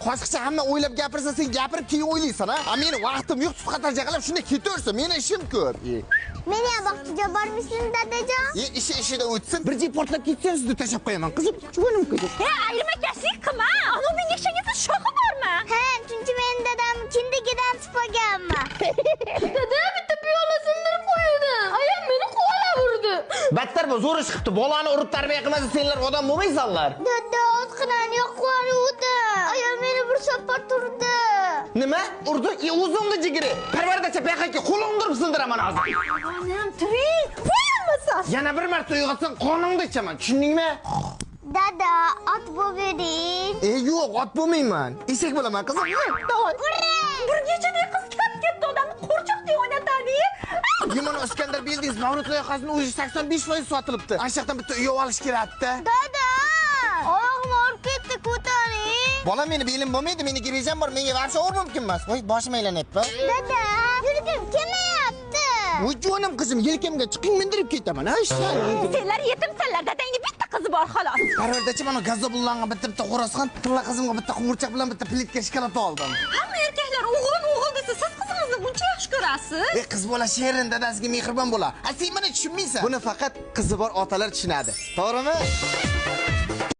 Qoshiqcha hamma o'ylab gapirsa, sen gapirib keyin o'ylaysan, ha? A meni vaqtim yo'q, tut qatarcha qilib shunday ketaversa, meni ishim ko'p. Meni ham bog'chaga bormaysizmi, dadajon? Ishi ishida o'tsin, bir jip portlab ketsa sizni tashlab qo'yaman, qizim. Jonim qizim. Ayirmakashlik qilma. Ana menga o'xshagan shoxi bormi? Ha, chunki men dadam kindigidan tupaganman. Dada bitta piyola sindirib qo'ydi. Ayam meni quvalab urdi. Battar bu zo'r ish qilibdi. Bolani urib tarbiya qilmasa senlar odam bo'lmaysanlar. Dada ozginani yoqvoruvdi. Ayam meni bir sopar turdi. Nima? Urdi? O'zimni jigiri. Parvardacha bu yoqqa qo'limni urib sindiraman hozir. Onam turing. Voy olmasa. Yana bir marta uyg'otsang qoningni ichaman, tushundingmi? Dada, ot bo'lvering. Yo'q, ot bo'lmayman. Eshak bo'laman, qizim. Давай. Bir kechada qiz katta odamni qo'rchoqdek o'ynatadi. Yomon Iskandar Buildings Mavrud loyihasining o'zi 85% sotilibdi. Ana shu yoqdan bitta uy olish kerakda. Dada, oyog'im og'rib ketdi, ko'taring. Bola meni belim bo'lmaydi, meni gerejam bor, menga вообще og'ir mumkin emas. Voy, boshim aylanyapti. Dada, yurgim kelmayapti. Voy jonim qizim, yelkamga chiqing mindirib ketaman, ha ishlar. Senlar yetimsanlar, dadangni bitta qizi bor xolos. Parvardachi mana gazobullangan bitta bitta xo'rozxon, tilla qizimga bitta quvurchoq bilan bitta plitka shokolad oldim. Hamma erkaklar o'g'lim o'g'il desa, siz qizingizni buncha yaxshi ko'rasiz. Qiz bola shirin, dadasiga mehribon bo'la. A sen buni tushunmaysan. Buni faqat qizi bor otalar tushunadi. To'g'rimi?